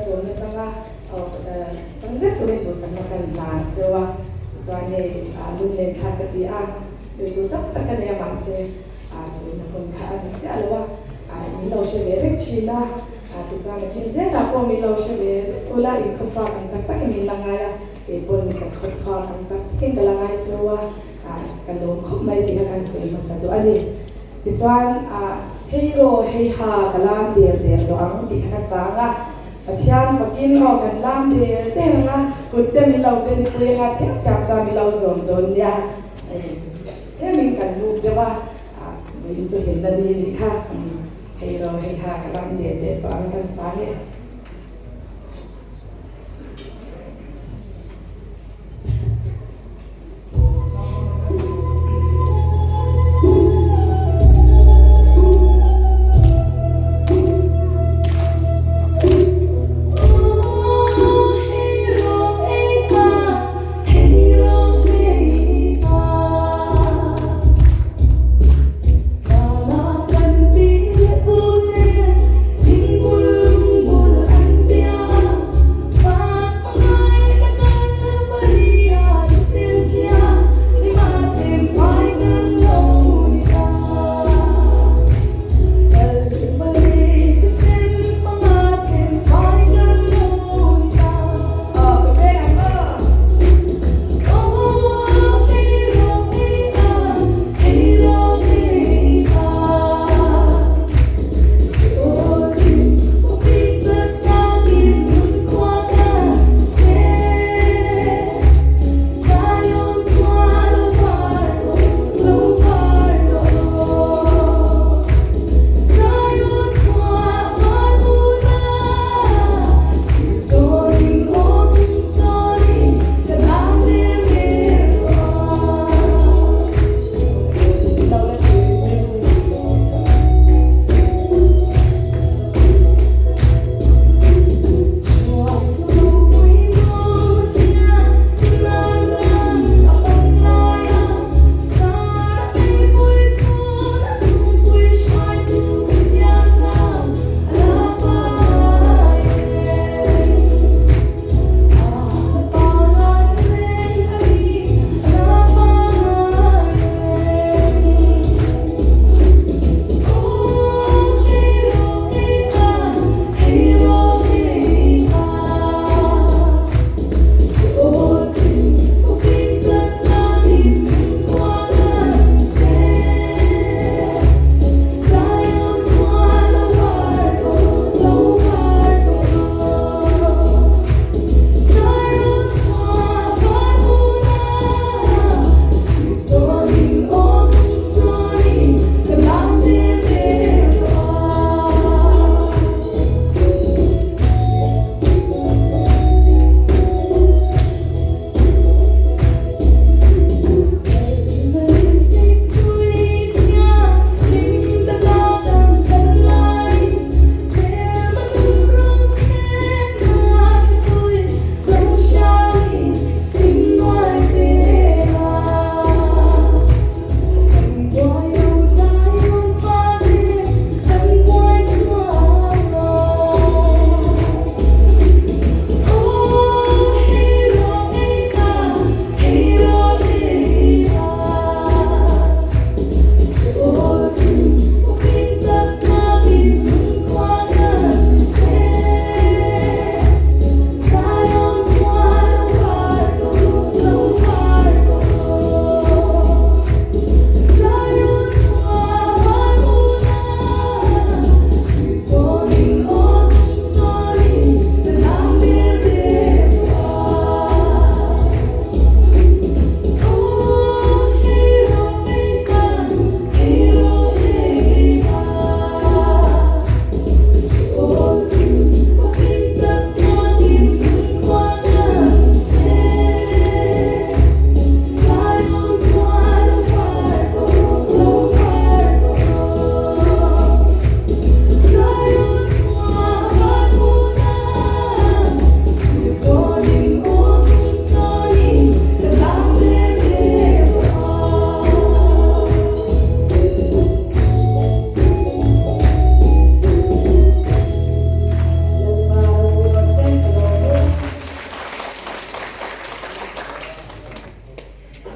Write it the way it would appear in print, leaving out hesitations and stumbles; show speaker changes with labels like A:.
A: Malsawmna changa chang zet turin duhsakna kan hlan cheu a, tichuan hei lunglen thlak ka ti a, sawi tur tak tak ka nei a mahse sawina hun kha a ni chiah lo a, min lo hre ve reng thin a, tichuan a thil zelah pawh min lo hre ve reng ula inkhawchhuak ang tak takin min la ngai a, kei pawn ka khawchhuak ang tak takin ka la ngai cheu a. Ka lawm khawp mai tih kha kan sawi hmasa duh a ni. Tichuan, Hei rawh, hei ha, ka lam der der tawh ang tih kha ka sang a. Pathian fakin aw kan lam der der ang a, kut te min lo ben pui ang a, thiam thiam chuan min lo zawm dawn nia. Hei, tlemin kan muk deuh a, vawiin chu hlimna ni a nih kha. Hei rawh, hei ha, ka lam der der tawh ang kan sang e.